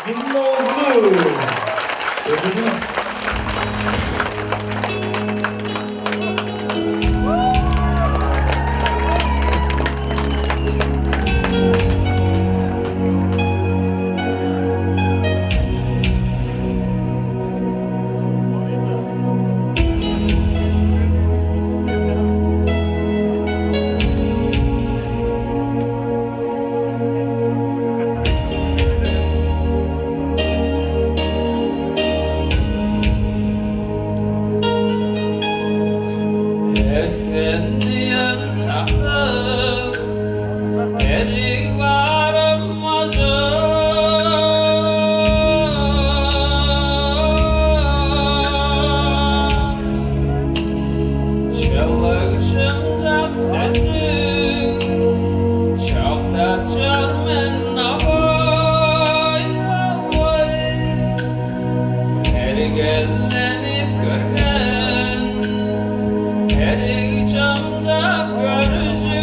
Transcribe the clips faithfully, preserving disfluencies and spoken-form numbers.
Ноглу. Сөзүнү. Эрткенни ам сактып, эриг барым ажыл. Чылыг чымчак сөстүң чоктап чор мен, авай, авай. Эргеленип көрген эриг чымчак көрүжүм.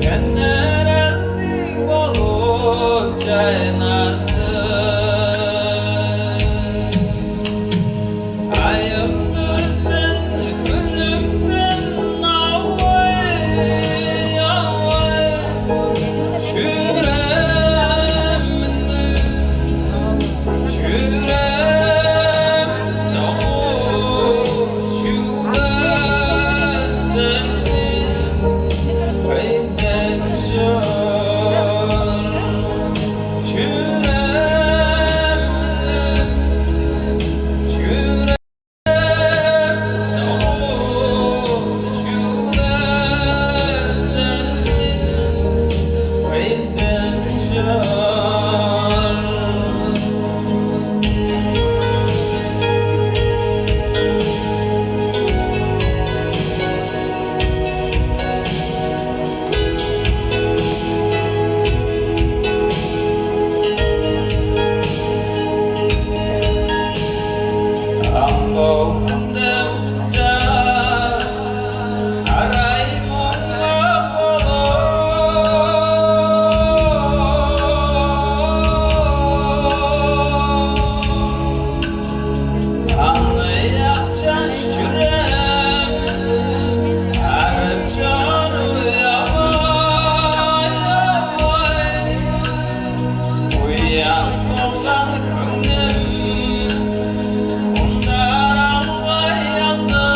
Энерелдиг болуп чайнады. Айымдыр сен, хүнүм сен, авай, авай. Чүрем, чүрем соңу чүгле сени кыйнап чор. Чүрем, чүрем соңу чүгле сени кыйнап чор. Ам бо хүнде чаа арай муңгап болур. Аңгы ак чаш чүрем арып чоруур, авай, авай. Уян болган хөңнүм ундар албай алза.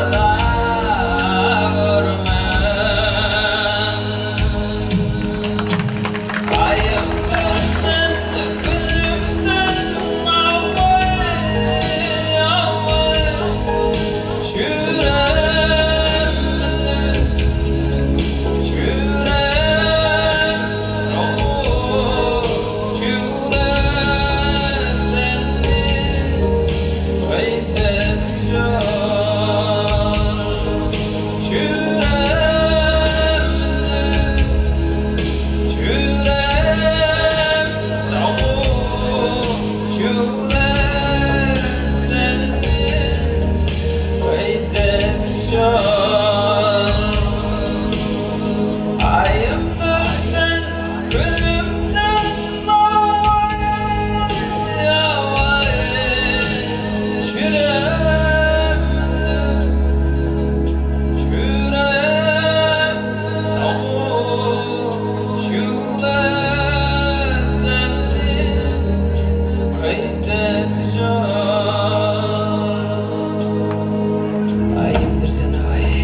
Уярадыр-даа көрмен. Айымдыр сен, хүнүм сен, авай, авай. Чүрем, чүрем соңу чүгле сени кыйнап чор. Чүрем, чүрем соңу чүгле сени кыйнап чор. Айымдыр сен, хүнүм сен, авай, авай. Чүрем, чүрем соңу чүгле сени кыйнап чор. Айымдыр сен, авай.